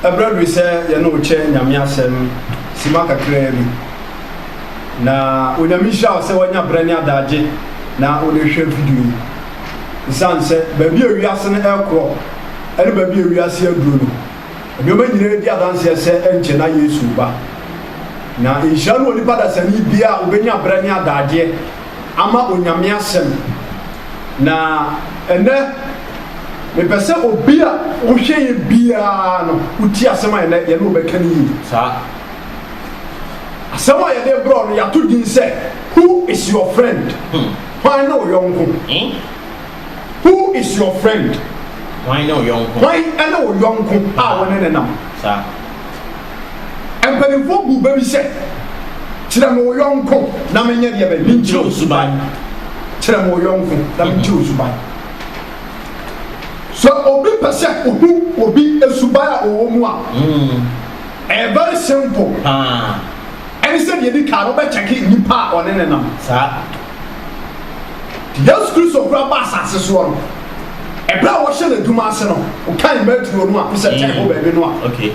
Ɛberɛ aduru sɛ yɛne wo kyɛ Nyame asɛm sima kakraa bi. Na Onyame nhyira wo sɛ woanya berɛ ne adaagye na wode rehwɛ video yi. Esiane sɛ baabi a wiase no rekorɔ ne baabi a wiase aduru no, nneɛma nyinaa di adanseɛ sɛ ɛnkyɛ na Yesu reba. Na nhyira ne onipa dasani biara a obenya berɛ ne adaagyeɛ ama Onyame asɛm. Na ɛnnɛ, mepɛ sɛ obi a wohwɛ yɛ biara no, wotie asɛm a ɛnnɛ yɛne wo bɛka no yie. Saa. Asɛm a yɛde rebrɛ wo no, yɛato din sɛ, Who is your friend? Hwan ne wo yɔnko? Who is your friend? Hwan ne wo yɔnko? Hwan ne wo yɔnko a wo ne no nam? Saa. Mpanimfoɔ buu bɛ bi sɛ, Kyerɛ me wo yɔnko na menyɛ deɛ bɛn? Menkyerɛ wo suban. Kyerɛ me wo yɔnko na menkyerɛ wo suban. Sɛ obi pɛ sɛ ohu obi suban a ɔwɔ mu a, ɛyɛ very simple. Ɛne sɛ deɛ ɛdi kan no, wobɛkyɛke nipa a ɔne no nam. Saa. Yesu Kristo koraa baa asase soɔ no, ɛberɛ a wɔhyɛ n'adwuma ase no, wokan Mateo no a, sɛ kyɛn hɔ baabi no a, Okay.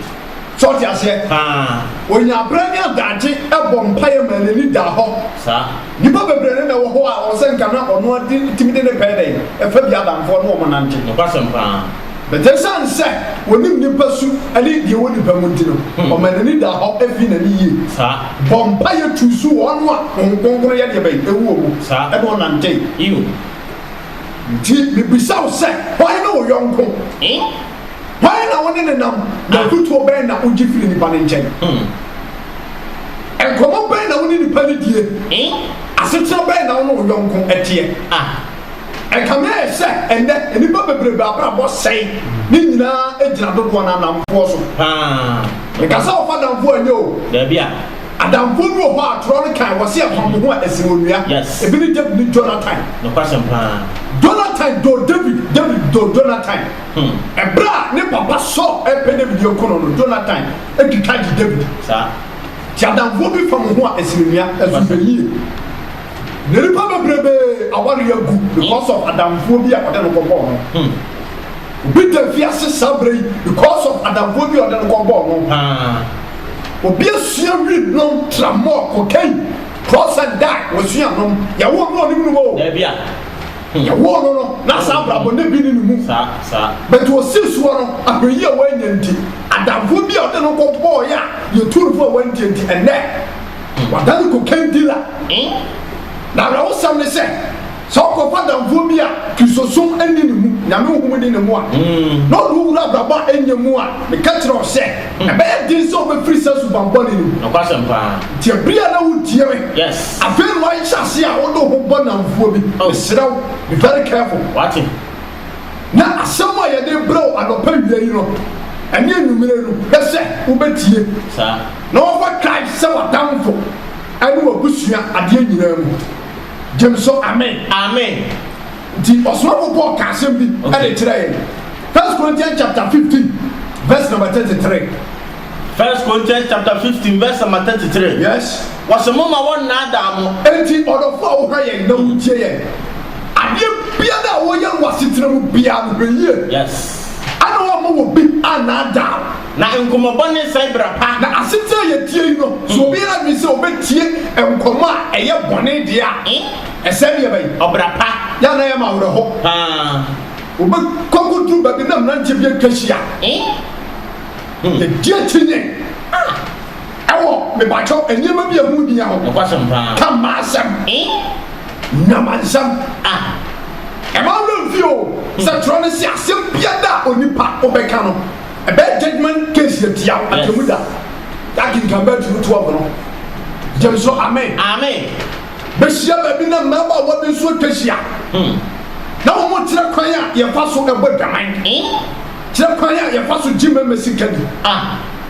Sɛ ɔte aseɛ? Paa. Ɔnyaa berɛ ne adagye bɔ mpaeɛ maa n'ani daa hɔ. Saa. Nnipa bebree ne na ɛwɔ hɔ a wɔn sɛ nka na ɔno ara de tumi de ne pɛ dɛn ɛfa bi adamfoɔ ne wɔn nante. Nokwasɛm paa. But ɛsiane sɛ ɔnim nnipa su ne deɛ ɛwɔ nnipa mu nti no, ɔmaa n'ani daa hɔ fii n'ani yie. Saa. Bɔ mpaeɛ tuu su wɔn a Honhom Kronkron yɛ deɛ bɛn ɛwɔ wɔn mu Saa. ɛne wɔn nantee. Yiw. Nti mebisa wo sɛ, hwan ne wo yɔnko? Hwan na wo ne no nam, na afotuo bɛn na wogye firi nipa no nkyɛn? Nkɔmmɔ bɛn na wo ne nipa no die? Asetena bɛn na wo ne wo yɔnko teɛ? Ɛkame ayɛ sɛ ɛnnɛ nnipa bebrebe abrabɔ sɛe, ne nyinaa gyina dodoɔ no ara nnamfoɔ so. Meka sɛ wɔfa adamfoɔ a ɛnyɛ o. Adamfoɔ bi wɔ hɔ a torɔ no kan, wɔse ɛpam wo ho a ɛsen onua. Ebi ne David ne Jonathan. Jonathan dɔɔ David, David dɔɔ Jonathan. Ɛberɛ a ne papa Saul repɛ Dawid aku no no, Jonathan twitwa gye Dawid. Nti adamfoɔ bi fa mo ho a, ɛsene nua, ɛso hwɛ yie. Na nnipa bebrebe awareɛ agu because of adamfoɔ bi a ɔde no kɔbɔɔ no. Obi da afiase saa berɛ yi because of adamfoɔ bi a ɔde no kɔbɔɔ no. Obi asua weed nom, tramol, cocaine, cross and die, wasua nom. Yɛwoo no na ɔnim nom o. Yɛwoo no no, na saa abrabɔ no bi ne ne mu. But ɔsii soɔ no, ahwɛyie a wannya nti, adamfoɔ bi a ɔde no kɔbɔeɛ a yɛtuu no fo a wantie nti, ɛnnɛ wadane cocaine dealer. Na awerɛhosɛm ne sɛ, sɛ wokɔfa adamfoɔ bi a Kristosom nni ne mu, Nyame honhom nni ne mu a, na ɔde wo wura abrabɔ a ɛnyɛ mu a, meka kyerɛ wo sɛ, ɛbɛyɛ den sɛ wobɛfiri saa suban bɔne no mu. Nokwasɛm paa. Nti ɛberɛ a na wotie me. Yes. Afei na wahyɛ ase a wode wo ho bɔ nnamfoɔ bi. Mesrɛ wo, be very careful. Wate? Na asɛm a yɛde rebrɛ wo anɔpa awia yi no, ɛne anwummere no, hwɛ sɛ wobɛtie. Saa. Na wɔfa Christ sɛ w'adamfo ɛne w'abusua adeɛ nyinaa mu. Gyem so amen. Amen. Nti ɔsomafo Paul ka asɛm bi ɛde kyerɛ yɛn. First Corinthians chapter 15 verse number 33. First Corinthians chapter 15 verse number 33. Yes. Wɔse momma wɔnnaadaa mo. Enti ɔdɔfo a wohwɛ yɛn na wutie yɛn, adeɛ biara a woyɛ no wɔ asetena mu biara no, hwɛ yie. Yes. Ɛna wɔmma obi annaadaa wo. Na nkɔmmɔ bɔne sɛe bra pa. Na asetena a yɛtie yi no, sɛ obi yɛ n'adwene sɛ obetie nkɔmmɔ a ɛyɛ bɔne deɛ a, ɛsɛe deɛ bɛn? Ɔbra pa. Yɛ a na ɛyɛ me awerɛho. Paa. Wobɛkɔ akɔduru baabi na mmeranteɛ bi atwa ahyia. Yɛdi akyinnye ɛwɔ mebakyɛw nneɛma bi a ɛho nhia ho. Nokwasɛm paa. Ka mmaa asɛm. Nyamanhyɛm. Ɛma werɛ mfi o sɛ twerɛ no se asɛm biara a onipa wobɛka no ɛbɛyɛ judgement case atia wo atemmu da. Yɛakenkan Matthew 12 no. Gyem so amen. Amen. Bɛhyia baabi na mmabaawa bi nso atwa ahyia na wɔkyerɛ kwan a yɛfa so bɔ dwaman. Kyerɛ kwan a yɛfa so gye mmarima sika di.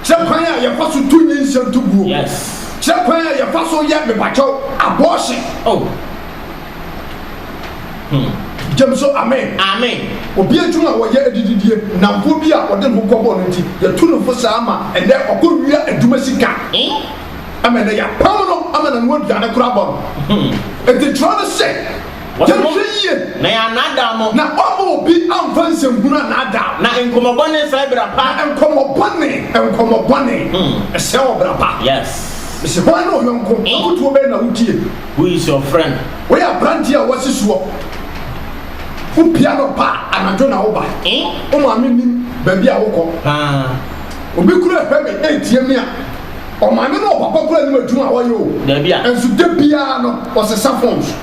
Kyerɛ kwan a yɛfa so tu nyinsɛn to guo. Kyerɛ kwan a yɛfa so yɛ mepakyɛw abortion. Oh. Hmm. Gyem so amen. Amen. Obi adwuma a wɔyɛ adididie, nnamfoɔ bi a ɔde ne ho kɔbɔɔ no nti, yɛtu no fo saa ma ɛnnɛ ɔkɔ wia adwuma sika. Ama ɛnnɛ yɛapam no ama n'ano aduane koraa bɔ no. Enti twerɛ no sɛ, Wɔse mo, Yɛnhwɛ yie. Na yɛannaadaa mo. Na ɔmma obi amfa nsɛmhunu annaadaa wo. Na nkɔmmɔ bɔne sɛe bra pa. Na nkɔmmɔ bɔne, nkɔmmɔ bɔne, ɛsɛe ɔbra pa. Yes. Mese hwan ne wo yɔnko? Afotuo bɛn na wotie? Who is your friend? Woyɛ aberanteɛ a woasi soɔ. Wopue anɔpa a, anadwo na woba. Wo maame nnim baabi a wokɔ. Paa. Obi kura hwɛ me ɛretie me a, ɔmaame ne ɔpapa kura nim adwuma a ɔyɛ o. Dabi a. Nso da biara no, ɔsesa phones.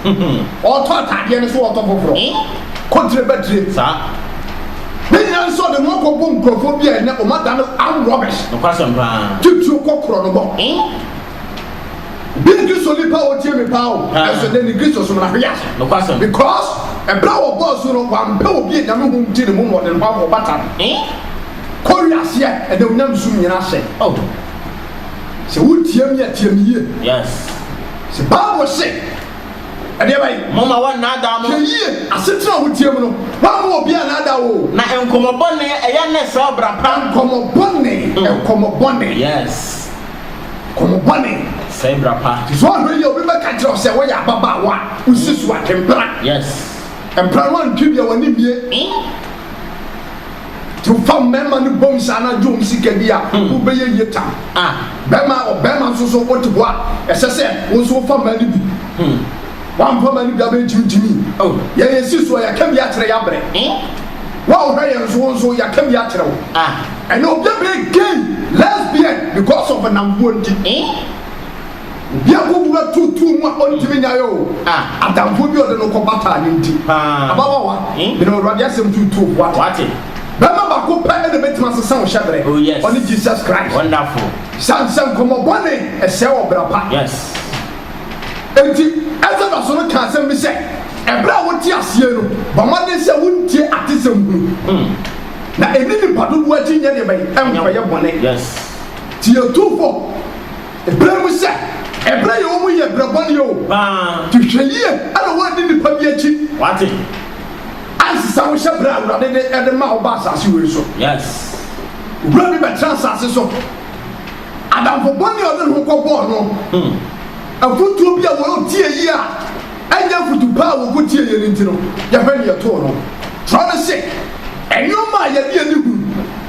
Ɔretɔ ataadeɛ no so ɔretɔ foforɔ. Kɔtire bɛtire. Saa. Ne nyinaa nso ɔde ne ho akɔbɔ nkurɔfoɔ bi a ɛnnɛ wɔn adane armed robbers. Nokwasɛm paa. Tutuo kɔ korɔ no bɔ. Obi yɛ Kristoni paa a ɔtie me paa o, nanso ɛnnɛ ne Kristosom no ahwe ase. Nokwasɛm. Because ɛberɛ a wɔbɔɔ asu no, wampɛ obi a Nyame honhom te ne mu ma ɔde ne ho akɔ bata no. Kɔ wiaseɛ ɛnɛ wo nyamesom nyina asɛe. Oh. Sɛ wo tie me a tie me yie. Yes. Sɛ Bible se ɛdeɛ bɛn. Momma wɔnnaadaa mo. Hwɛ yie, asetena a wo tie mu no, woamma obi annaadaa wo o. Na nkɔmmɔ bɔne ɛyɛ ne sɛ ɔbra pa. Nkɔmmɔ bɔne, nkɔmmɔ bɔne. Yes. Nkɔmmɔ bɔne. Sɛe bra pa. Nti sɛ woanhwɛ yie a obi bɛka kyerɛ wo sɛ woyɛ ababaawa a wosi so atwempena. Yes. Mpena no antwe bi a w'ani mmie. Nti wofa mmarima no bom saa na gye wɔn sika di a, wobɛyɛ yie tam. Bɛrima, ɔbarima nso so wote hɔ a, ɛsɛ sɛ wo nso wofa mmaa no bi. Woamfa mmaa no bi a wobɛyɛ gyimigyimi. Yɛn yɛsi soɔ, yɛaka bi akyerɛ yɛabrɛ. Wo a wohwɛ yɛn nso, wo nso yɛaka bi akyerɛ wo. Ɛnɛ obi abɛyɛ gay, lesbian because of nnamfoɔ nti. Obi akɔwura tuutuu mu a ɔntumi nyae o, adamfo bi a ɔde no kɔbataa no nti. Ababaawa, mede Awurade asɛm tuutuu wo, woate? Bɛrima baako pɛ na ɛbɛtumi asesa wo hyɛberɛ, ɔne Jesus Christ. Sane sɛ nkɔmmɔ bɔne ɛsɛe ɔbra pa. Enti Exodus no kaa asɛm bi sɛ, Ɛberɛ a wote aseɛ no, bɔ mmɔden sɛ wontie atesɛm hunu, na ɛnni nnipa dodoɔ akyi nyɛ deɛ bɛn? Ɛnkɔyɛ bɔne. Tie ɔtumfoɔ. Ɛberɛ mu sɛ, ɛberɛ yɛ wɔn yɛ berɛ bɔne o. Paa. Nti hwɛ yie ɛna woanni nipa bi akyi. Wate. Ansesa wo hyɛ berɛ a Awurade de ɛde ma wo ba asase wei so. Yes. Owura bi bɛtena asase so. Adamfo bɔne a ɔde ne ho kɔ bɔɔ no. Afutuo bi a wɔtie yie a ɛnyɛ afutu pa a wɔkɔ tie yɛ no nti no, yɛhwɛ deɛ ɛtoo no. Twerɛ no se, nnoɔma a yɛde ani hunu,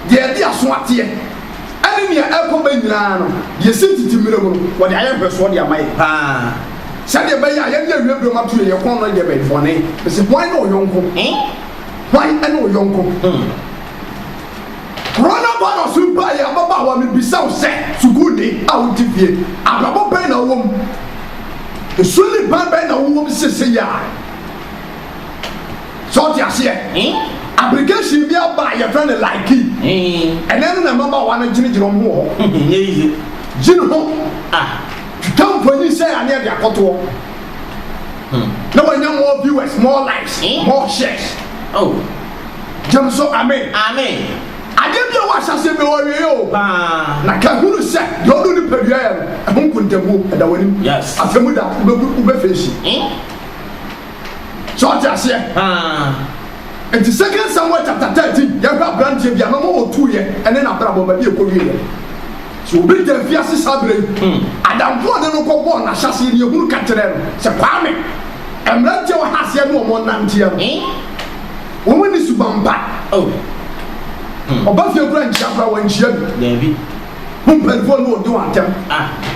deɛ yɛde aso ateɛ, Ɛne nea ɛrekɔ ba nyinaa no, deɛ ɛsi tete mmerɛ mu no, wɔde ayɛ nhwɛsoɔ de ama yɛn. Paa. Sɛdeɛ ɛbɛyɛ a yɛne awie berɛ mu ato yɛn kɔn no yɛ bɛn bɔne. Mese, hwan ne wo yɔnko? Hwan ne wo yɔnko? Coronavirus yi baeɛ ababaawa, mebisa wo sɛ, sukuuni a wote fie, abrabɔ bɛn na wowɔ mu? Su ne ban bɛn na wowɔ mu seesei ara? So ɔte aseɛ? Application bi aba a yɛfrɛ no Likee. Ɛnɛ no na mmabaawa no gyinagyina wɔn ho wɔ hɔ. Nyɛ yiye. Gye ne ho. Twitwa mfonyin sɛ aneɛ de akɔtoɔ. Na wanya more viewers, more likes, more shares. Oh. Gyem so amen. Amen. Adeɛ bi a ɛwɔ ahyɛaseɛ bi wɔ awieɛ o. Paa. Na ka hunu sɛ deɛ ɔde wo nipadua yɛ no, ɛho nkontabuo ɛda w'anim. Yes. Atemmu da, wobɛgu, wobɛfeesi. So ɔte aseɛ? Paa. Nti Second Samuel chapter 13, yɛhwɛ aberanteɛ bi a nɔma ɔtuiɛ ɛne n'abrabɔ baabi ɛkɔ wieɛ. Sɛ obi da afiase saa berɛ yi, adamfo a ɔde no kɔbɔɔ n'ahyɛaseɛ no yɛhunu ka kyerɛɛ no sɛ Kwame, mmeranteɛ wɔ ha aseɛ ne wɔn nanteɛ no, wɔn nni suban pa. Oh. Ɔba fie koraa nkyia koraa wankyia bi. Daabi. Ho mpanimfoɔ ne ɔdi wɔn atɛm.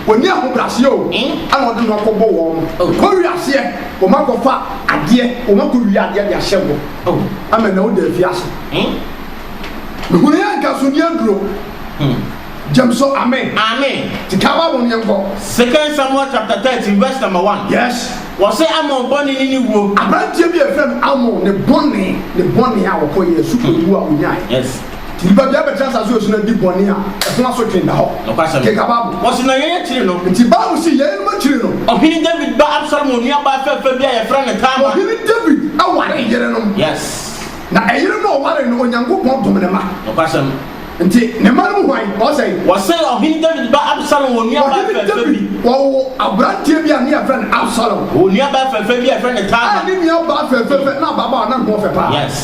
Ɔnni ahobrɛaseɛ o, ɛna ɔde ne ho akɔbɔ wɔn. Kɔ wiaseɛ, wɔn akɔfa adeɛ, wɔn akɔwia adeɛ de ahyɛ wo ama na woda afiase. Mehunu yɛ nka so ni aduro. Gyem so amen. Amen. Ti ka Bible no yɛnkɔ. Second Samuel chapter 13 verse number 1. Yes. Wɔse Amon bɔne ne ne wuo. Aberanteɛ bi a yɛfrɛ no Amon, ne bɔne, ne bɔne a ɔkɔyɛɛ, sukuu a ɔnyaeɛ. Yes. Nti nipa biara bɛtena asase wei so na di bɔne a, ɛho asotwe nda hɔ. Nokwasɛm. Kenka Bible. Wɔse na yei akyiri no. Nti Bible se yeinom akyiri no. Ɔhene Dawid ba Absalom nuabaa fɛfɛ bi a yɛfrɛ no Tamar. Ɔhene Dawid waree yerenom. Yes. Na ɛyerenom a ɔwaree no, Onyankopɔn dom ne mma. Nokwasɛm. Nti ne mma no mu hwan? Ɔsɛe. Wɔse Ɔhene Dawid ba Absalom wɔ nuabaa Ɔhene fɛfɛ bi. Dawid wɔwoo aberanteɛ bi a ne yɛfrɛ no Absalom. Ɔwɔ nuabaa fɛfɛ bi a yɛfrɛ no Tamar. A ne nuabaa fɛfɛfɛ, na ababaawa na ne ho ɔfɛ paa. Yes.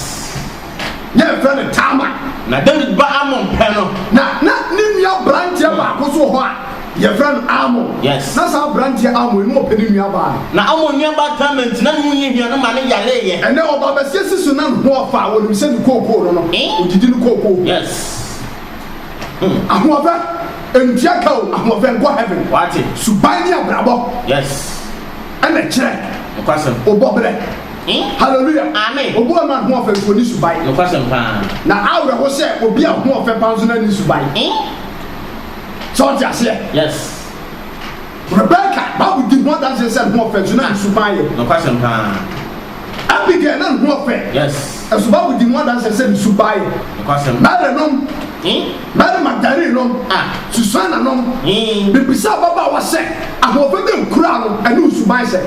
Na yɛfrɛ no Tamar. Na Dawid ba Amnon pɛ no. Na na ne nua aberanteɛ baako nso wɔ hɔ a. Yɛfrɛ no Amon. Yes. Na saa aberanteɛ Amon yi, na ɔpɛ ne nuabaa no. Na Amon nuabaa Tamar nti, na ne ho hiahia no ma no yareeɛ. Ɛnnɛ, ɔbaa bɛsia si so na ne ho ɔfa a, wɔnim sɛ ne kookoo no no, ɔdidi ne kookoo ho. Yes. Ahoɔfɛ, ntua ka o, ahoɔfɛ nkɔ heaven. Wate. Suban ne abrabɔ. Yes. Ɛna ɛkyerɛ. Nokwasɛm. Wo bɔberɛ. Hallelujah. Amen. Obi wɔ hɔ a ne ho ɔfɛ nso ɔnni suban. Nokwasɛm paa. Na awerɛho sɛ obi a ho ɔfɛ paa nso na nni suban. Sɛ ɔte aseɛ? Yes. Rebecca, Bible di ho adanseɛ sɛ ne ho ɔfɛ nso na ne suban yɛ. Nokwasɛm paa. Abigail na ne ho ɔfɛ. Yes. Nso Bible di ho adanseɛ sɛ ne suban yɛ. Nokwasɛm. Mary nom, Mary Magdalene nom, Susanna nom. Mebisa ababaawa sɛ, ahoɔfɛ bɛn kura no ɛne wo suban sɛ?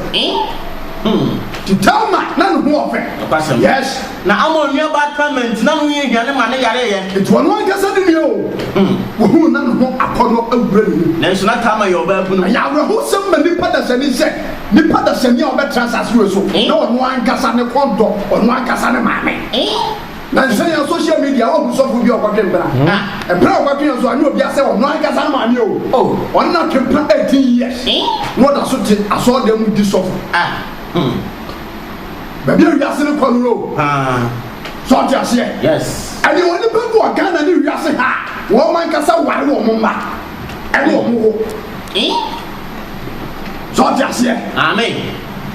Nti Thelma na ne ho ɔfɛ. Nokwasɛm. Yes. Na Amon nuabaa Tamar nti, na ne ho hiahia no ma no yareeɛ. Enti ɔno ankasa ne nua o, wɔhuu na ne ho akɔnnɔ awura ne mu. Nanso na Tamar yɛ ɔbaabunu. Ɛyɛ awerɛhosɛm ma nnipa dasani sɛ nnipa dasani a ɔbɛtra asase wei so na ɔno ankasa ne kɔn dɔ ɔno ankasa ne maame. Nansa yi ara social media woahu sɔfo bi a ɔkɔtwe mpena. Mpena a ɔkɔtwe nso anyɛ obiara sɛ ɔno ankasa ne maame o. Ɔne no atwe mpena 18 years na ɔda so te asɔredan mu di sɔfo. Baabi a wiase no kɔ no no o. So ɔte aseɛ? Yes. Ɛne onipa bi wɔ Ghana ne wiase ha a wɔn ankasa ware wɔn mma ɛne wɔn wo. So ɔte aseɛ? Amen.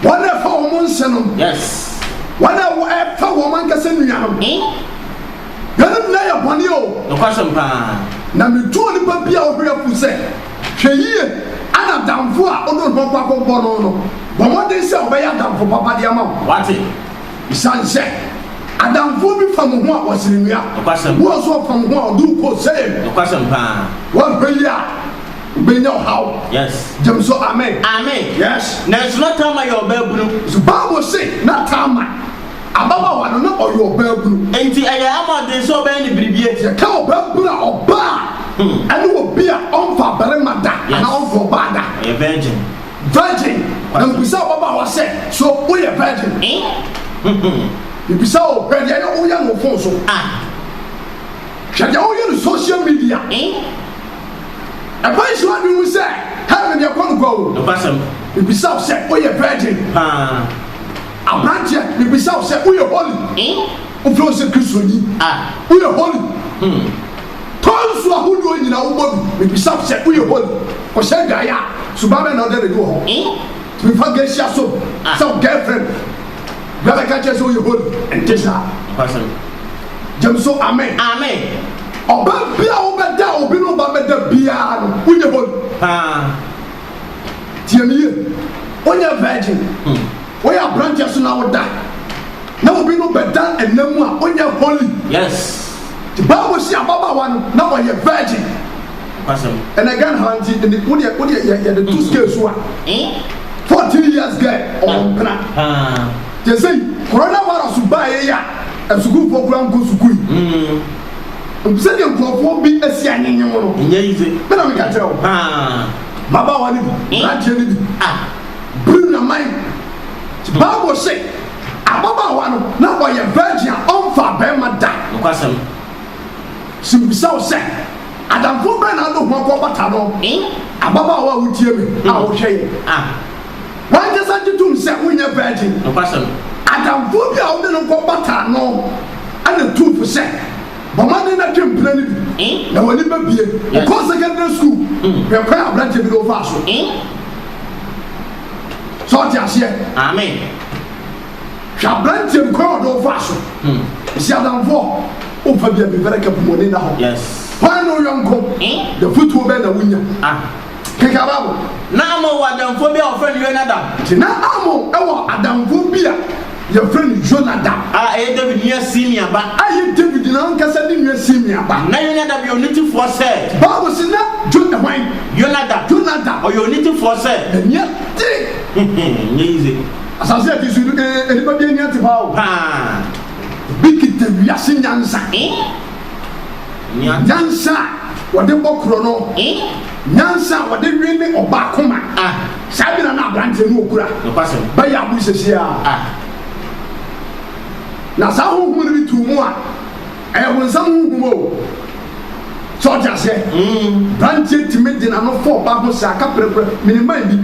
Wɔn a ɛfa wɔn nse nom. Yes. Wɔn a ɛfa wɔn ankasa nuanom. Yɛn nyinaa yɛ bɔne o. Nokwasɛm paa. Na metu onipa bi a ɔhwere afu sɛ, hwɛ yie, ana adamfo a wode wo ho akɔ akɔbɔ no no, bɔ mmɔden sɛ ɔbɛyɛ adamfo papa de ama wo. Wate? Esiane sɛ adamfoɔ bi fam wo ho a wɔsene nnua, Nokwasɛm. wo nso ɔfam wo ho a ɔde wo kɔ same. Nokwasɛm paa. Woanhwɛ yie a, wobɛnya ɔhaw. Yes. Gyem so amen. Amen. Yes. Nanso na Tamar yɛ ɔbaabunu. So Bible se na Tamar, ababaawa no, na ɔyɛ ɔbaabunu. Enti ɛyɛɛ Amnon den sɛ ɔbɛyɛ no biribie. Yɛka ɔbaabunu a, ɔbaa a ɛne obi a ɔmfa barima da anaa ɔmfa ɔbaa da. Ɔyɛ virgin. Virgin, na mebisa ababaawa sɛ, so woyɛ virgin? Mebisa o, hwɛ deɛ woyɛ no wo phone so. Hwɛ deɛ woyɛ no social media. Ɛfa nhyira adwene mu sɛ heaven deɛ kɔ no kwa o. Nokwasɛm. Mebisa wo sɛ woyɛ virgin? Paa. Aberanteɛ, mebisa wo sɛ woyɛ holy? Wofrɛ wo sɛ Kristoni? Woyɛ holy? Tɔ nsu ahodoɔ nyinaa wobɔ bi. Mebisa wo sɛ woyɛ holy? Kɔhyɛ adwaeɛ a, suban bɛn na wode redi wɔ hɔ? Tumi fa geisha soap sɛ wo girlfriend bra bɛka kyerɛ sɛ woyɛ holy. Ɛnte saa. Gyem so amen. Amen. Ɔbaa bi a wobɛda a obi ne wo ba bɛda biara no, wonyɛ holy. Paa. Tie me yie. Wonyɛ virgin. Woyɛ aberanteɛ so na woda na obi no bɛda nna mu a, wonyɛ holy. Yes. Nti Bible se ababaawa no na ɔyɛ virgin. Nokwasɛm. Ɛnɛ Ghana ha nti ɛnɛ wodeɛ wodeɛ yɛ yɛde to scale so a. 14 years girl ɔwɔ mpena. Paa. Te sɛ yi corona virus baeɛ yi a asukuufoɔ koraa nkɔ sukuu yi. Sɛdeɛ nkurɔfoɔ bi asi anyenye wo no. Ɛnyɛ easy. Me na meka kyerɛ wo. Paa. Mmabaawa no bi, mmeranteɛ no bi. Bere nwaman. Bible se ababaawa no na ɔyɛ virgin a ɔmfaa barima da. Nokwasɛm. So mibisa wo sɛ, adamfo bɛn na wode wo ho akɔbata no? Ababaawa a wutie me a wohwɛ yɛn. W'ankasa gye tom sɛ wonyɛ virgin. Nokwasɛm. Adamfo bi a wode no kɔbata no na tuu fo sɛ, Bɔ mmɔden na twe mpena no bi, na w'ani bebue. Wokɔɔ secondary school, hwɛ kwan a aberanteɛ bi de wo faa so. Sɛ ɔte aseɛ? Amen. Hwɛ aberanteɛ bi kwan a ɔde wo faa so. Ɛsi adamfoɔ, wofa bi a be very careful, w'ani nna hɔ. Yes. Hwan ne wo yɔnko? Na fotuo bɛn na wonya? Ah. Kenkan Bible. Na Amon wɔ adamfoɔ bi a wɔfrɛ no Yonadab. Nti na Amon wɔ adamfoɔ bi a yɛfrɛ no Yonadab. A ɛyɛ Dawid nua Simea ba. A ɛyɛ Dawid n'ankasa ne nua Simea ba. Na Yonadab yɛ onitefoɔ sɛ. Bible se na Jo hwan? Yonadab. Yonadab. Ɔyɛ onitefoɔ sɛ. N'ani ate. Nyɛ easy. Asase a ɛte so yi no, eh, nnipa bi ani ate paa o. Paa. Ebi kita wiase nyansa. Nyansa a wɔde bɔ korɔno. Nyansa a wɔde wene ɔbaa koma. Saa bi na na aberanteɛ no ɔkura. Bɛyɛ abo sɛsi a. Na saa honhom no bi tuu mu a, ɛyɛ bonsam honhom o. Sɛ ɔte aseɛ? Branteɛ tumi de n'ano fa ɔbaa ho sɛ aka prɛprɛ, menim man bi.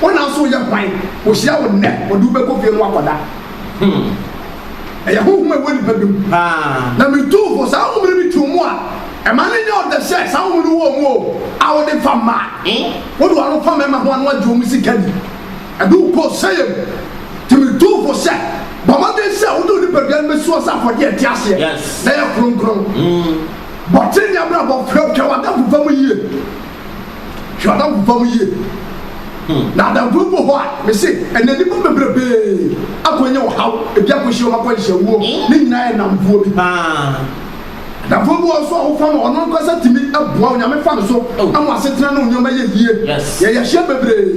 Wo na nso woyɛ hwan? Ɔhyia wo nnɛ, ɔde wo bɛkɔ fie na woakɔda. Ɛyɛ honhom a ɛwɔ nipa bi mu. Na metu wo fo, saa honhom no bi te wo mu a, ɛma no nyɛ ɔdɛ sɛ saa honhom no wɔ wo mu o, a wode fa mmaa. Wode w'ano fa mmarima ho a na woagye wɔn sika di. Ɛde wo kɔ ɔsɛeɛ mu. Nti metu wo fo sɛ, bɔ mmɔden sɛ wode wo nipadua no bɛsi hɔ sɛ afɔdeɛ a ɛte aseɛ na ɛyɛ kronkron. Bɔ trenee abrabɔ, hwɛ w'adamfofa mu yie. Hwɛ w'adamfofa mu yie. Na adamfo bi wɔ hɔ a, mese ɛnɛ nnipa bebrebee akɔnya ɔhaw, ebi akɔhyia wɔn akwanhyiawuo, ne nyinaa yɛ nnamfoɔ bi. Adamfo bi wɔ hɔ nso a wofa no, ɔno ankasa tumi boa wo, Nyame fa no so ama w'asetena ne wo nneɛma yɛ yie. Yɛyɛ hyia bebree.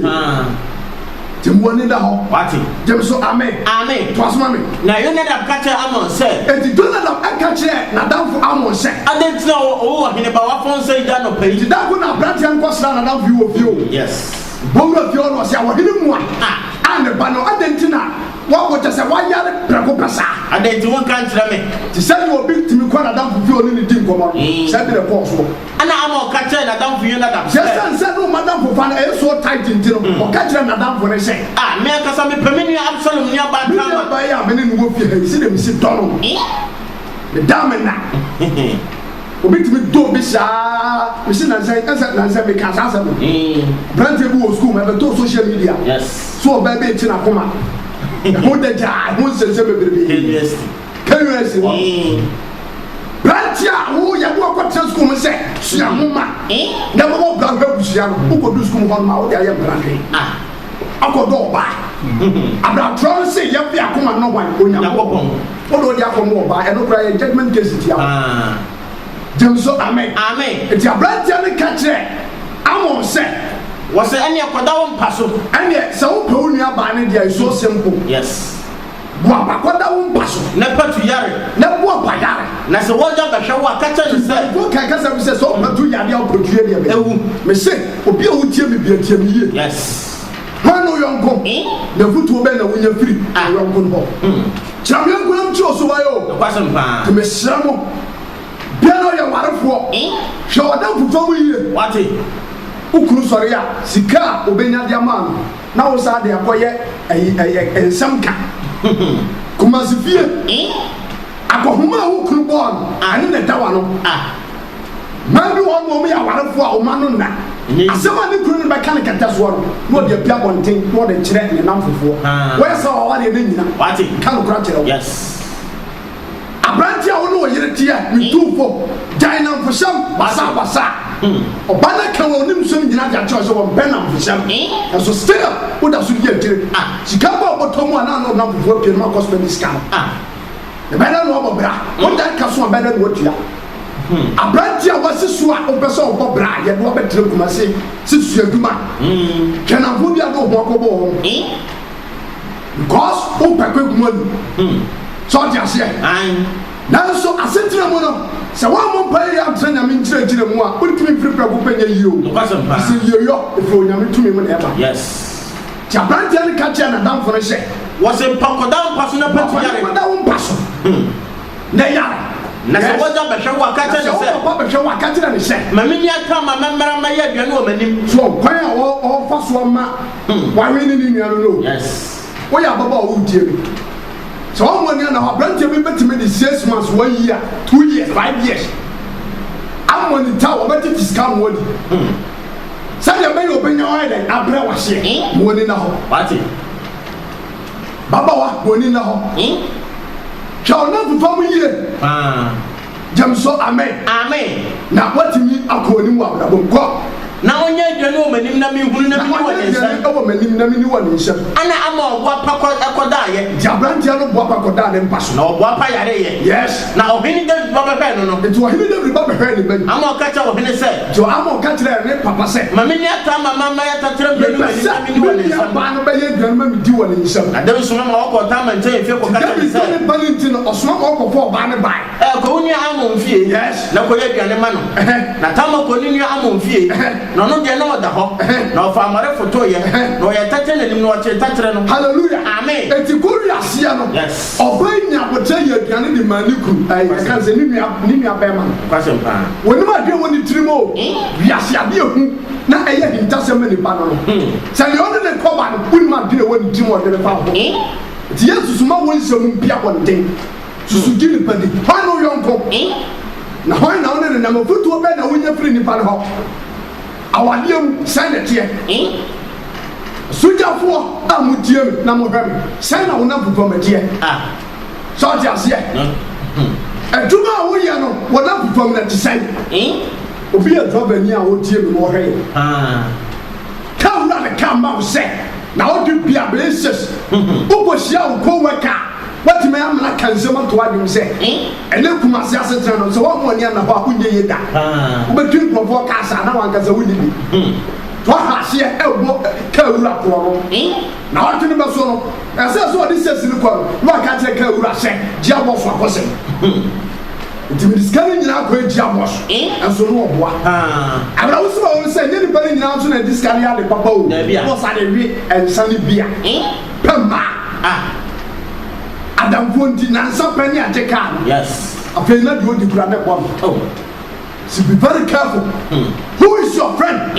Nti mo ani da hɔ. Wate? Gye me so, amen. Amen. Toa so ma me. Na Yonadab ka kyerɛɛ Amnon sɛ. Enti Jonadab ka kyerɛɛ n'adamfo Amnon sɛ. Adɛn nti na wo ɔhene ba wafɔn sɛ yi da anɔpa yi? Enti da ko na aberanteɛ no kɔsraa n'adamfo yi wɔ fie o. Yes. Bɔ wura fie hɔ na ɔse, Ɔhene mua a ne ba no, adɛn nti na woabɔ kyɛ sɛ woayare prɛko pɛ saa? Adɛn nti wonka nkyerɛ me? Te sɛdeɛ obi tumi kɔ n'adamfo fie a ɔne no di nkɔmmɔ no, saa bi na ɛkɔɔ soɔ. Ɛnna Amnon ka kyerɛɛ n'adamfo Yonadab sɛ. Esiane sɛ na wɔn adamfofa no yɛ so tight nti no, ɔka kyerɛɛ n'adamfo no sɛ. A, me ankasa mepɛ me nua Absalom nuabaa Me Tamar. nuabaa yi a me ne no wɔ fie ha yi, sɛdeɛ mesi dɔ no no, meda me nna. Obi tumi dɔ obi saa. Mese nnansa yi, ɛsɛ nnansa yi mekaa saa asɛm no. Aberanteɛ bi wɔ sukuu mu, ɛbɛtoo social media sɛ ɔbaa bi rekye n'akoma. Ɛho dagyaa, ɛho nsɛnsɛm bebrebe. KUST hɔ no, Berante a wo yɛde wo akɔtena sukuu mu sɛ sua nwoma na ɛbɛbɔ bra hwɛ abusua no, wokɔdu sukuu mu hɔ nom a wode ayɛ mprantwe akɔdɔ ɔbaa. Aberantorɔ no se yɛmfe akoma nnɔ hwan? Onyankopɔn. Wode wode akɔma ɔbaa, ɛno koraa yɛ judgment case tia wo. Gyem so amen. Enti aberanteɛ no ka kyerɛɛ Amon sɛ. Wɔse ɛneɛ kɔda wo mpa so. Ɛneɛ sɛ wopɛ wo nua baa no deɛ, it's so simple. Yes. Boapa kɔda wo mpa so. Na patu yare. Na boapa yare. Na sɛ w'agya bɛhwɛ wo a, ka kyerɛ no sɛ. Mpanyimfoɔ kae kasa bi sɛ, sɛ wopatu yare a, wopatu yɛ deɛ bɛn? Ewu. Mese, obi a wotie me bia, tie me yie. Yes. Hwan ne wo yɔnko? Na afotuo bɛn na wonya firi wo yɔnko no hɔ? Kyerɛ me yɔnko na menkyerɛ wo suban o. Nokwasɛm paa. Nti mesrɛ mo, bia na ɔyɛ warefoɔ, hwɛ w'adamfofa mu yie. Wate? Wo kunu sɔre a, sika a ɔbɛnya de ama no, Na wo saa de akɔyɛ ɛyi ɛyɛ nsɛm ka. Kumasi fie. Akɔhoma a wo kunu bɔɔ no ɛne na ɛda w'ano. Mmaa bi wɔ hɔ nom wɔn yɛ awarefoɔ a wɔn ano nna. Asɛm a ne kunu no bɛka no kɛtɛ soɔ no na ɔde apue abɔnten na ɔde kyerɛ ne namfofoɔ. Wɔyɛ saa w'awareɛ no nnyina. Ka nokora kyerɛ wo. Aberanteɛ a wo ne wo yere teɛ, metu wo fo, gyae nnamfohyɛm basabasa. Ɔba no aka wɔ ne nsɛm nyinaa de akyerɛ wo sɛ wɔmpɛ nnamfohyɛm. Nanso still woda so di akyire. Sika ba wo bɔtɔ mu a na ne wo nnamfofoɔ apue no makɔ spɛndi sika no. Ɛbɛyɛ dɛn na woabɔ bra? Wo dan ka so a ɛbɛyɛ dɛn na woatua? Aberanteɛ a wasi so a wopɛ sɛ ɔbɔ bra a yɛde wo abɛtena Kumasi sɛ sua adwuma. Hwɛ nnamfoɔ bi a de wo ho akɔbɔ wɔn. Because wo pɛ quick money. Sɛ ɔte aseɛ. Nanso asetena mu no, sɛ woammɔ mpaeɛ yie antena Nyame nkyerɛkyerɛ mu a, wontumi mfiri prɛko pɛ nyɛ yie o. Ɛfiri sɛ yieyɔ ɛfiri Onyame tumi mu na ɛba. Nti aberanteɛ no ka kyerɛɛ n'adamfo no sɛ. Wɔse mpa kɔda wo mpa so na patu yare. Mpa kɔda wo mpa so na yare. Na sɛ w'agya bɛhwɛ wo a, ka kyerɛ no sɛ. Na sɛ wo papa bɛhwɛ wo a, ka kyerɛ no sɛ. Ma me nua Tamar mmɛmmra mmɛyɛ aduane wɔ m'anim. So kwan a ɔrefa so ama wawe ne ne nua no no? Yes. Woyɛ ababaawa a woretie me. Sɛ woammɔ ani anna hɔ a, aberanteɛ bi bɛtumi de six months, one year, 2 years, 5 years amonitor wo, ɔbɛtete sika ama woadi. Sɛdeɛ ɛbɛyɛ ɔbɛnya wo ayɛ dɛn abrɛ w'aseɛ. Ma w'ani nna hɔ. Wate? Babawa, ma w'ani nna hɔ. Hwɛ wo nnamfofa mu yie. Paa. Gyem so amen. Amen. Na watumi akɔ anim wɔ abrabɔ mu. Kɔ. Na ɔnyɛ aduane wɔ m'anim na menhunu na Na menni wɔ ɔnyɛ ne aduane nsam. wɔ m'anim na menni wɔ ne nsam. Ɛna ama ɔboapa kɔ kɔdaeɛ. Nti aberanteɛ no boapa kɔdaa ne mpa so. Na ɔboapa yareeɛ. Yes. Na ɔhene Dawid ba bɛhwɛɛ no no. Nti ɔhene Dawid ba bɛhwɛɛ ne ba yi. Amnon ka kyerɛɛ ɔhene sɛ. Nti Amnon ka kyerɛɛ ne papa sɛ. Ma me nua Tamar mma mmɛyɛ taterɛ mmienu Mepɛ m'anim sɛ na menni me wɔ ne nsam. nuabaa no bɛyɛ aduane ma medi wɔ ne nsam. Na Dawid soma ma wɔkɔɔ Tamar nkyɛn efie Nti kɔka kyerɛɛ no Dawid sɛ. dɔ ne ba no nti no, ɔsoma ma wɔkɔfaa ɔbaa no bae. Ɛ, kɔ wo nua Amnon fie, Yes. na kɔyɛ aduane ma no. Ɛhɛ. Na Tamar kɔɔ ne nua Amnon fie, Ɛhɛ. na ɔno deɛ, na ɔda hɔ. hɔ, na ɔfaa mmɔre fotoeɛ, na ɔyɛɛ takyerɛ n'anim, na ɔkyee takyerɛ no. Hallelujah. Amen. Eti kɔ wiaseɛ no, Yes. ɔbaa yi nya abokyerɛ yɛ aduane de maa ne kunu, ɛɛ yɛka no sɛ ne nua, ne nua bɛrima no. Nokwasɛm paa. Wɔnim adeɛ wɔ ne tirim o. Wiase adeɛ hu na ɛyɛ ahintasɛm ma nipa no no. Sɛ deɛ ɔne ne kɔba no, wonim adwene ɛwɔ ne tirim a ɔdwene fa ho. Nti yɛnsusu ma wo nsɛm mpia abɔnten. Susu gye nipa di. Hwan ne wo yɔnko? Na hwan na wo ne no nam? Afotuo bɛn na wonya firi nipa no hɔ? Awadeɛ mu, sɛn na ɛteɛ? Sogyafoɔ a motie me na mohwɛ me, sɛn na wo nnamfofam teɛ? Sɛ ɔte aseɛ? Adwuma a woyɛ no wɔ nnamfofam no, ɛte sɛn? Obi yɛ drɔbani a ɔtie me na ɔhwɛ yɛn. Kaa wura no ka ma wo sɛ naawɔtwe bi a bɛyɛ six wokɔhyia wo co-worker a, woatumi amena ka nsɛm ato w'adwene sɛ ɛnɛ Kumasi asetena no sɛ woamma w'ani anna hɔ a wonyɛ yie da. Wobɛtwi nkurɔfoɔ kaa saa na w'ankasa wonni bi. Woaha aseɛ ɛrebɔ kaa wura korɔ no. Naawɔtwe no bɛso no, ɛsɛ sɛ ɔde six no kɔ no na waka akyerɛ kaa wura sɛ gye abɔso akɔsɛn. Nti mede sika no nyinaa kɔ agyia bɔs nso no ɔboa. Awerɛhosɛm a ɛwɔ mu sɛ ɛnyɛ nnipa no nyinaa nso na ɛde sika no yɛ ade papa o. Bɔs ade we nsa ne bia pɛ mmaa. Adamfoɔ nti nansa pɛ ne agye kaa no. Afei na deɛ ɔdi kura ne bɔ no. So be very careful. Who is your friend?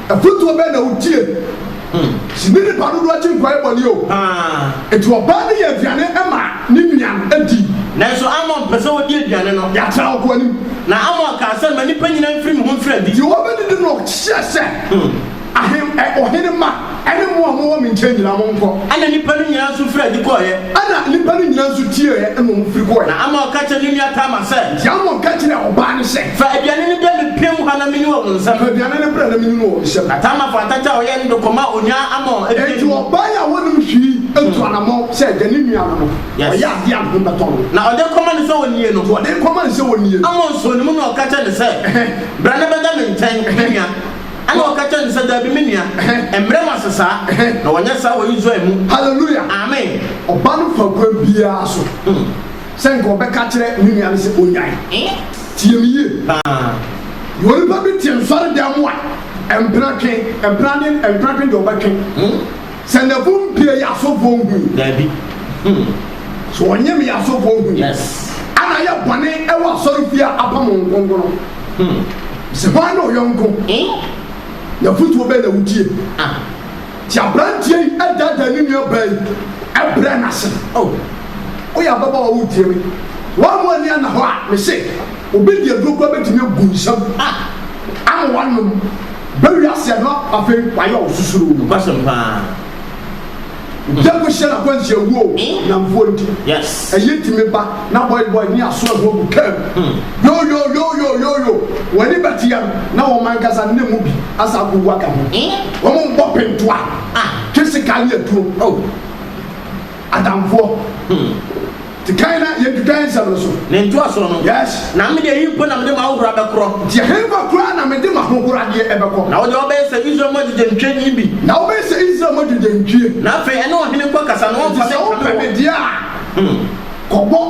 Afotuo bɛn na wotie? Sɛ ne nipa dodoɔ akyi nkɔyɛ bɔne o. Enti ɔbaa no yɛɛ aduane maa ne nua no dii. Nanso Amnon pɛ sɛ ɔdi aduane no. Yɛatra wo kɔ anim. Na Amnon kaa sɛ, Ma nnipa nyinaa mfiri me ho mfiri adi. Deɛ ɔbɛdidi no, ɔhyɛɛ sɛ, Ahem, ɛ, ɔhene mma ne mo a mowɔ me nkyɛn nyinaa, monkɔ. Ɛnna nnipa no nyinaa nso firii adi kɔeɛ. Ɛnna nnipa no nyinaa nso tieeɛ, ɛnna wɔfiri kɔeɛ. Na Amnon ka kyerɛɛ ne nua Tamar sɛ. Enti Amnon ka kyerɛɛ ɔbaa no sɛ. Fa aduane no brɛ me pia mu ha na menni wɔ wo nsam. Fa aduane no brɛ na menni no wɔ wo nsam. Na Tamar faa atakye a ɔyɛɛ no de kɔmaa onua Amnon fie Enti no mu. ɔbaa yi a ɔnnim hwee yi tu anammɔn sɛ agya ne nua no no, ɔyɛ adeɛ a ne ho bɛtɔ no. Na ɔde rekɔma no sɛ ɔnnie no. Enti ɔde rekɔma no sɛ ɔnnie no. Amnon sɔɔ ne mu na ɔka kyerɛɛ no sɛ, Bra na bɛda me nkyɛn, me nua. Ɛnna ɔka kyerɛɛ no sɛ, Dabi, me nua, mmrɛ m'ase saa, na wɔnyɛ saa wɔ Israel mu. Hallelujah! Amen. Ɔba no fa kwan biara so sɛ nka ɔbɛka akyerɛ ne nua no sɛ onnyae. Tie me yie. Yɛ onipa bi te nsɔredan mu a, mpena twe, mpena ne mpena twe deɛ ɔbɛtwe. Sɛ n'afu mpie yɛ asɔfoɔ nhui. Dabi. Sɛ ɔnyem yɛ asɔfoɔ nhui. Ana ayɛ bɔne wɔ asɔrefie a apam wɔn kronkron. Sɛ hwan ne wo yɔnko? N'afotuo bɛn na wotie? Nti aberanteɛ yi daadaa ne nua baa yi brɛ no ase. Oh, woyɛ ababaawa wotie me. Woammu ani anna hɔ a, mese obi de aduro koraa bɛtumi agu nsam ama woanom. Bɛwie aseɛ no afei wayɛ wo susuroo. Nokwasɛm paa. Obi akɔhyia n'akwanhyia awu o, nnamfoɔ nti. Ɛyɛ tumi ba na boy boy ne aso ɛho agu kaa mu. Yo yo yo yo yo yo, wɔn ani bɛteɛ no na wɔn ankasa ne mu bi asa akɔwu aka ho. Wɔn mbɔ pentoa, twe sekan ne atuo. Adamfoɔ. Nti kan na yɛntwitwa yɛn nsɛm no so. Ne ntoasoɔ no. Yes. Na me deɛ, eyi mpo na mede m'ahohora bɛkorɔ. Nti ɛhefa koraa na mede m'ahohoradeɛ bɛkɔ? Na wo deɛ, wobɛyɛ sɛ Israel mu agyegyentwie no bi. Na wobɛyɛ sɛ Israel mu agyegyentwie. Na afei ɛne ɔhene nkɔkasa, na Nti ɔmfa me sɛ nkame wopɛ wo. me deɛ a, kɔbɔ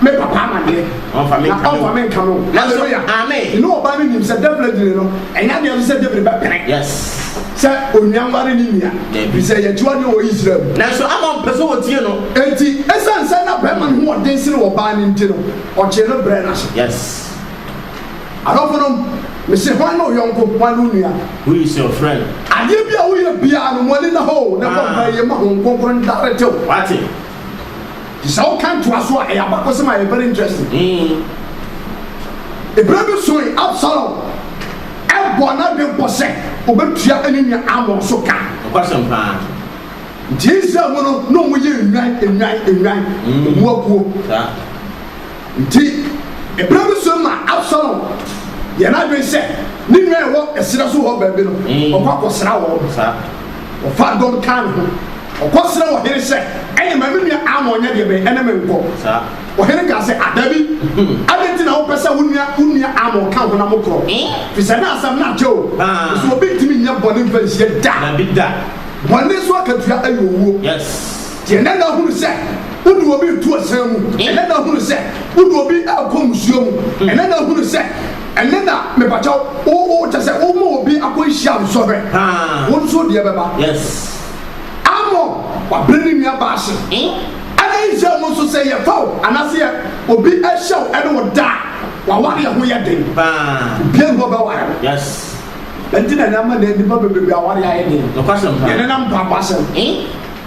me papa amaneɛ, Na ɔmfa me na nkame wo. ɔmfa me nkame wo. Nanso, Hallelujah. amen. Nti na ɔbaa no nim sɛ definitely no, ɛnyɛ adeɛ nso sɛ David bɛpene. Yes. Sɛ onua nware ne nua, Dabi. ɛfiri sɛ ɛyɛ akyiwadeɛ wɔ Israel mu. Nanso Amnon mpɛ sɛ wɔtie no. Enti, esiane sɛ na barima no ho wɔ den sene ɔbaa no nti no, ɔkyee no brɛɛ no ase. Yes. Adɔfonom, mese hwan ne wo yɔnko, hwan ne wo nua? Who is your friend? Adeɛ bi a woyɛ biara no, mo ani nna hɔ o, na bɔ mpaeɛ yie ma Honhom Kronkron ndarete wo. Wate? Nti sɛ woka ntoaso a, ɛyɛ abakɔsɛm a ɛyɛ very interesting. Ebere bi soe, Absalom bɔɔ n'adwene pɔ sɛ obetua ne nua Amnon so ka. Nokwasɛm paa. Nti Israel mu no, na wɔyɛ nnwan, nnwan, nnwan, mmoakuo. Saa. Nti ebere bi soe ma Absalom yɛ n'adwene sɛ ne nua a ɛwɔ ɛserɛ so hɔ baabi no, ɔkɔ akɔsra wɔn. Saa. Ɔfaa dɔm kaa ne ho. Ɔkɔsrɛɛ ɔhene sɛ, Ɛnne ma me nua Amnon nyɛ deɛ bɛn ɛne me nkɔ. Saa. Ɔhene kaa sɛ, Ah, dabi! Adɛn nti na wopɛ sɛ wo nua wo nua Amnon ka wo ho na mokorɔ? Ɛfiri sɛ na asɛm no akyɛ o. Paa. Nso obi ntumi nyɛ bɔne mfa nsie da. Dabi da. Bɔne so akatua yɛ owuo. Yes. Nti ɛnnɛ na hunu sɛ wode obi reto asiane mu. Ɛnnɛ na hunu sɛ wode obi rekɔ mmusuo mu. Ɛnnɛ na hunu sɛ. Ɛnɛ na mepakyɛw wo wo kyɛ sɛ woma obi akɔnhyia nsɔhwɛ. Wo nso deɛ bɛba. Yes. Amnon wabrɛ ne nua baa ase. Ɛna Israel mu nso sɛ yɛfa wo anaasɛ yɛ obi hyɛ wo ɛne wo da a, w'awareɛ ho yɛ den. Obiara nni hɔ bɛware wo. Yes. Ɛnti na nneɛma na nnipa bebrebe awareɛ ayɛ den. Nokwasɛm paa. Yɛnenam mpaebɔ asɛm.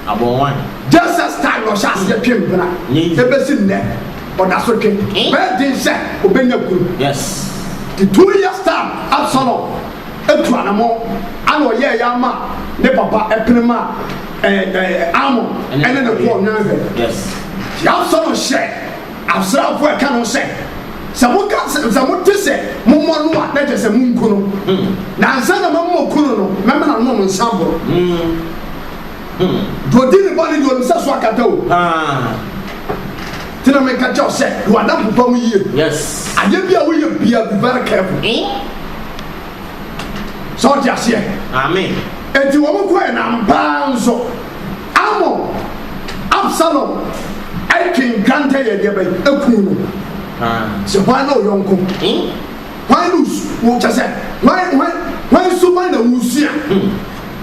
Abɔnwan. Jesus time na ɔhyɛ aseɛ twe mpena. Ɛbɛsi nnɛ ɔda so twe. Bɛyɛ den sɛ ɔbɛnya kunu. Yes. Nti 2 years time Absalom etu anamɔ ana ɔyɛɛ ya ama ne papa ɛpene ma ɛɛ ɛɛ Amnon ɛne ne kɔɔ nwanhwɛ. Yes. Nti Absalom hyɛ asraafoɔ a ɛka no sɛ sɛ moka sɛ mote sɛ mommɔ no a, na kyerɛ sɛ monku no. Na ansa na mɛmmɔ ku no no, mɛma no anom nsa boro. Deɛ ɔdi ne bɔne deɛ, ɔnim sɛ so akata o. Nti na meka kyerɛ wo sɛ w'adamfo pa mu yie. Adeɛ bi a woyɛ bia, be very careful. Sɛ ɔte aseɛ. Amen. Enti wɔn kɔɛ na mpaa nso Amnon, Absalom ɛtwe nkrantɛ yɛ deɛ bɛyɛ eku no. Sɛ hwan na ɔyɔnko? Hwan no wo kyɛ sɛ hwan hwan hwan suban na wosua?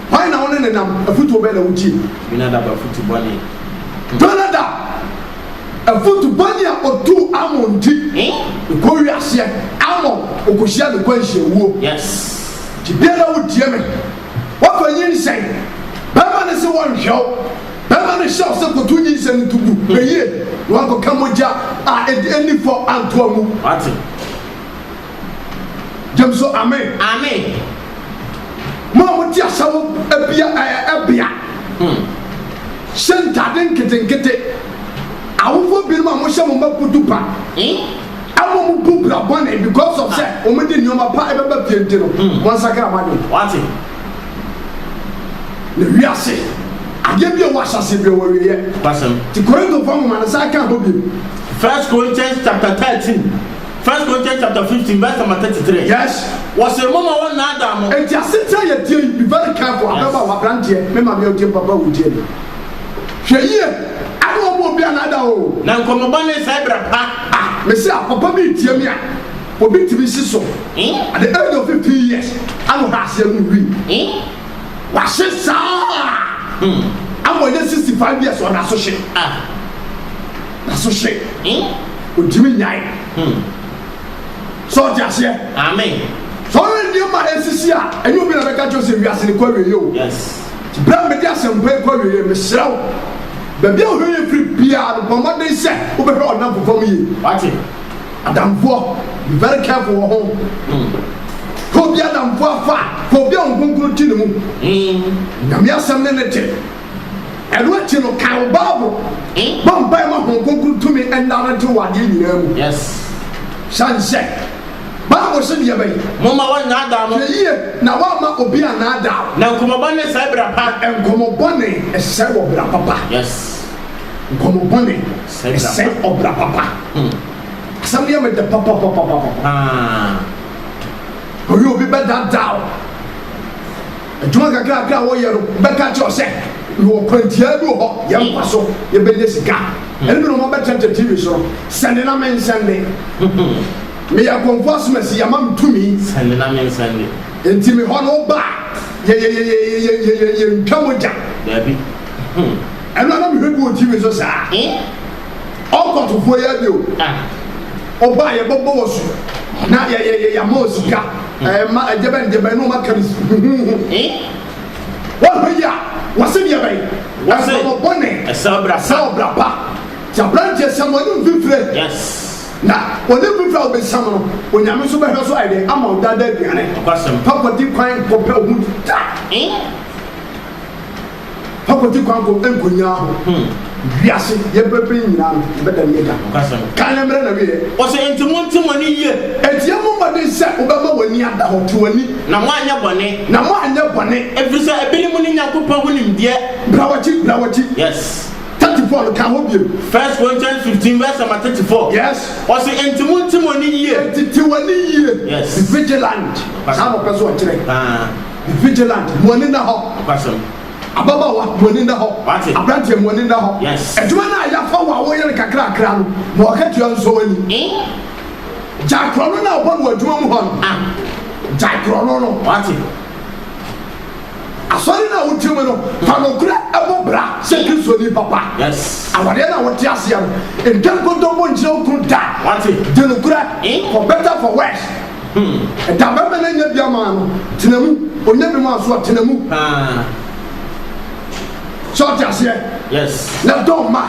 Hwan na wo ne nenam? Afutuo bɛn na wotie? Jonadab afutu bɔne. Jonadab afutu bɔne a otuu Amnon nti, okɔ wiaseɛ Amnon okohyia ne kwanhyiawuo. Nti biara wotie me. Wafa nyinsɛn. Bɛrima ne se wɔnhwɛ wo. Bɛrima no hyɛ wo sɛ koto nyinsɛn no to gu. Hwɛ yie na wankɔka mogya a ɛdi ɛnni fɔ antoa mu. Wate. Gyem so amen. Amen. Mo a mote asawo abia ɛɛ ɛbea. Hyɛ ntade nketenkete. Awofoɔ binom a mohyɛ mo mma kutu pa. Ɛma mo bu bra bɔne because of sɛ wɔn de nneɛma pa ɛbɛba fie nti no. Wɔnsakra mo adwene. Wate. Na wiase adeɛ bi a ɛwɔ ahyɛaseɛ bi a ɛwɔ awieɛ. Nokwasɛm. Nti Korintofoɔ nwoma no san ka hɔ bio. First Corinthians chapter 13, First Corinthians chapter 15 verse number 33. Wɔse momma wɔnnaadaa mo. Enti asetena yɛ tie yi, be very careful. Ababaawa, aberanteɛ, me maame a wotie me, papa a wotie me. Hwɛ yie ɛne wɔn obi anaadaa o. Na nkɔmmɔ bɔne sɛe bra pa. Ah, mese a papa bi retie me a, obi tumi si so at the age of 15 years ana ɔha aseɛ no wii. Wahye saa ama ɔnyɛ 65 years ɔda so hye. Da so hye. Ɔntumi nyae. Sɛ ɔte aseɛ. Amen. Sɛ ɔyɛ nneɛma a esisi a, ɛnyɛ obi na bɛka kyerɛ sɛ wiase no kɔ awieeɛ o. Nti berɛ a mede asɛmpa yi kɔ awieeɛ, mesrɛ wo, baabi a wohwɛ yɛ firi biara no, bɔ mmɔden sɛ wobɛhwɛ ɔnamfo fam yie. Wate. Adamfoɔ, be very careful wɔ ho. Fa obi adamfoɔ afa, fa obi a Honhom Kronkron te ne mu. Nyame asɛm ne ne te. Ɛno akyi no, kan wo Bible. Bɔ mpae ma Honhom Kronkron tumi nnarete wɔ adeɛ nyinaa mu. Hyɛ nhyɛ. Bible se deɛ bɛn? Momma wɔnnaadaa mo. Hwɛ yie na woamma obi annaadaa wo. Na nkɔmmɔ bɔne sɛe bra pa. Na nkɔmmɔ bɔne sɛe ɔbra papa. Nkɔmmɔ bɔne sɛe ɔbra papa. Asɛm no yɛ me dɛ papapapapapa. Ɔyɛ obi bɛdaadaa wo. Adwuma kakrakra a wɔyɛ no bɛka kyerɛ wo sɛ mewɔ kwantiaa bi wɔ hɔ, yɛmfa so yɛbɛnya sika. Ɛno bi na wɔabɛkyerɛkyerɛ TV so no. Sɛnde na mensɛnde. Meyɛ akɔmfo asomasi, yɛama me tumi. Sɛnde na mensɛnde. Enti me hɔ no woba a, yɛyɛyɛyɛyɛyɛyɛ yɛntwa mogya. Daabi. Ɛno a na mehwɛ bi wɔ TV so saa. Ɔkɔtofoɔ yi abi o. Ɔba a yɛbɛbɔ wɔ so na yɛyɛyɛ yɛama wɔ sika. Ɛma ɛgyɛbɛn gyɛbɛn na ɔma ka no huhuhu. Wɔhwɛ yi a wɔse deɛ bɛn? Nkɔmmɔ bɔne ɛsɛ ɔbra pa. Nti aberanteɛ sɛm w'ani mfifire. Na w'ani mfifire a wobɛsiam no, Onyame nso bɛhwɛ so ayɛ dɛn ama wo daadaa aduane. Fa kɔdi kwan kɔpɛ wo ho da. Fa kɔdi kwan kɔ nkonyaa ho. Wiase yɛ brɛbrɛ yi nyinaa no, yɛbɛda ne agya. Kan na mmerɛ na wieɛ. Ɔsɛ enti monte mo ani yie. Enti yɛmmɔ mmɔden sɛ wobɛma w'ani ada hɔ, te w'ani. Na moanyɛ bɔne. Na moanyɛ bɔne. Ɛfiri sɛ ebinom nni Nyankopɔn ho nimdeɛ. Bra w'akyi, bra w'akyi. 34 no, kan hɔ bio. First Corinthians 15 verse number 34. Ɔse enti monte mo ani yie. Enti te w'ani yie. Be vigilant. Saa na ɔpɛ sɛ ɔkyerɛ. Be vigilant. Mo ani nna hɔ. Ababaawa, mo ani nna hɔ. Aberanteɛ, mo ani nna hɔ. Adwuma no a yɛafa wo a woyɛ no kakrakra no, ma w'akatua nsɔ w'ani. Gyae korɔno no a wobɔ no wɔ adwuma mu hɔ no. Gyae korɔno no. Wate. Asɔre no a wote mu no, fa nokorɛ bɔ bra sɛ Kristoni papa. Yes. Awareɛ no a wote aseɛ no, ntwa nkontompo nkyerɛ wo kunu da. Wate. Di nokorɛ, for better for worse. Ɛda bɛrima no anya bi ama no, tena mu. Ɔnya bi ma nso a, tena mu. Paa. Sɛ ɔte aseɛ? Yes. Na dɔ mma.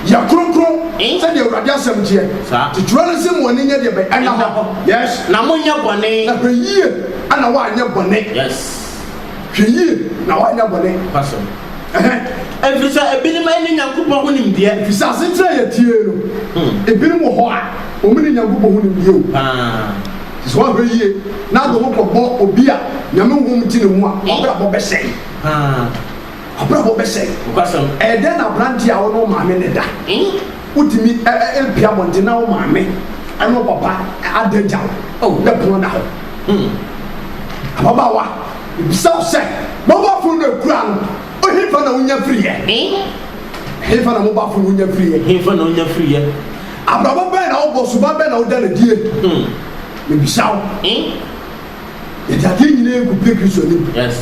Yɛ kronkron sɛdeɛ Awurade asɛm teɛ. Saa. Nti twerɛ no se mo ani nyɛ deɛ bɛn? Ɛnna hɔ. Yes. Na monyɛ bɔne. Na hwɛ yie na woanyɛ bɔne. Yes. Hwɛ yie na woanyɛ bɔne. Nokwasɛm. Ɛhɛn. Ɛfiri sɛ ebinom nni Nyankopɔn ho nimdeɛ. Ɛfiri sɛ asekyerɛ a yɛtie no, ebinom wɔ hɔ a, wɔnni Nyankopɔn ho nimdeɛ o. Paa. Nti sɛ woanhwɛ yie na wode wo ho kɔbɔ obi a Nyame honhom te ne mu a, w'abrabɔ bɛsɛe. Paa. W'abrabɔ bɛsɛe. Nokwasɛm. Ɛyɛ dɛn na aberante a wo ne wo maame na ɛda, wotumi pue abɔnten na wo maame ne wo papa ada agya wo na pono da hɔ? Ababaawa, mebisa wo sɛ, mobile phone no a ekura no, hefa na wunya firiiɛ? Hefa na mobile phone no wunya firiiɛ? Hefa na wunya firiiɛ? Abrabɔ bɛn na wobɔ, suban bɛn na woda no adie? Mebisa wo. Yɛde adeɛ nyinaa gu pie Kristo anim. Yes.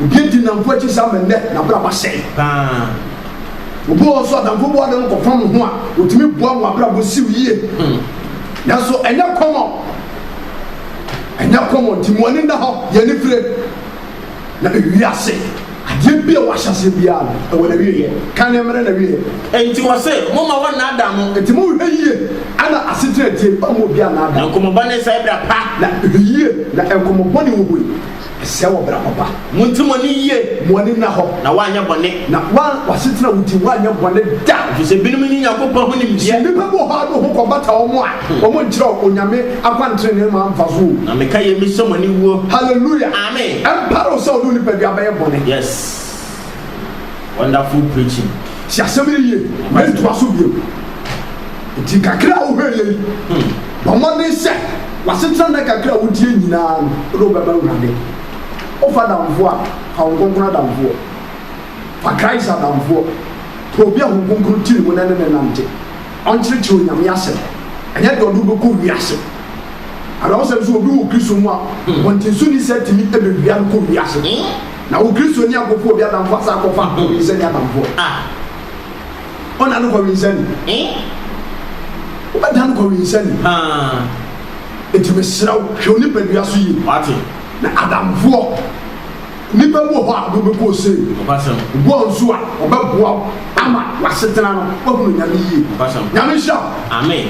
Obi adi nnamfo akyi saa ma nnɛ n'abrabɔ asɛe. Paa. Obi wɔ hɔ nso adamfo boa ne ho kɔfam ho a otumi boa ma w'abrabɔ siw yie. Nanso ɛnyɛ common. Ɛnyɛ common nti mo ani nna hɔ, yɛn ani fire. Na ewiase adeɛ bi a wɔahyɛ aseɛ biara no, ɛwɔ n'awieɛ. Kan ne mmerɛ n'awieɛ. Enti wɔse, Momma wɔnnaadaa mo. Enti monhwɛ yie na asetena atie mamma obi annaadaa Na mo. nkɔmmɔ bɔne sɛe bra pa. Na hwɛ yie na nkɔmmɔ bɔne wɔ hɔ yi, ɛsɛe wɔ bra papa. Monte mo ani yie. Mo ani nna hɔ. Na woanyɛ bɔne. Na w'asetena a wodi, woanyɛ bɔne da. Ɛfiri sɛ binom nni Nyankopɔn ho nimdeɛ. Sɛ nnipa bi wɔ hɔ a de wo ho kɔbata wɔn a, wɔnkyerɛ wo Onyame akwantenenee ma mfa so o. Na meka yei mehyɛ mo aniwuo. Hallelujah! Amen. Ɛmpare wo sɛ wode wo nipadua bɛyɛ bɔne. Yes. Wonderful preaching. Tie asɛm yi yie, mentoa so bio. Enti kakra a wohwɛ yɛ yi, bɔ mmɔden sɛ w'asetena nna kakra a wodie nyinaa no, wode wo bɛma Awurade. Wofa adamfoɔ a, fa Honhom Kronkron adamfoɔ. Fa Christ adamfoɔ. Pɛ obi a Honhom Kronkron te ne mu na ɛne no nante. Ɔnkyerɛkyerɛ Onyame asɛm. Ɛnyɛ deɛ ɔde wo bɛkɔ wiase. Awerɛhosɛm sɛ obi wɔ Kristo mu a, ɔntensoni sɛ tumi bɛwia no kɔ wiase. Na wo Kristoni akɔfa obi adamfo asan akɔfa ɔwinsani adamfo a, ɔna no kɔwinsani. Wobɛda no kɔwinsani. Enti mesrɛ wo, hwɛ wo nipadua so yie. Na adamfoɔ, nnipa bi wɔ hɔ a wobɛkɔ ose. Obi wɔ hɔ nso a, ɔbɛboa wo ama w'asetena no, woahunu Nyame yie. Nyame nhyira wo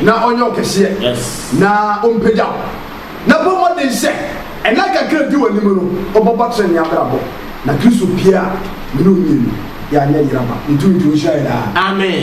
na ɔnyɛ wo kɛseɛ na ɔmpagya wo. Na bɔ mmɔden sɛ nna kakra a edi w'anim no, wobɛbɔ trenee abrabɔ, na Kristo pue a, me ne wo mmienu, yɛanyɛ yeraba. Ne tumi nti, ɔnhyira yɛn daa. Amen.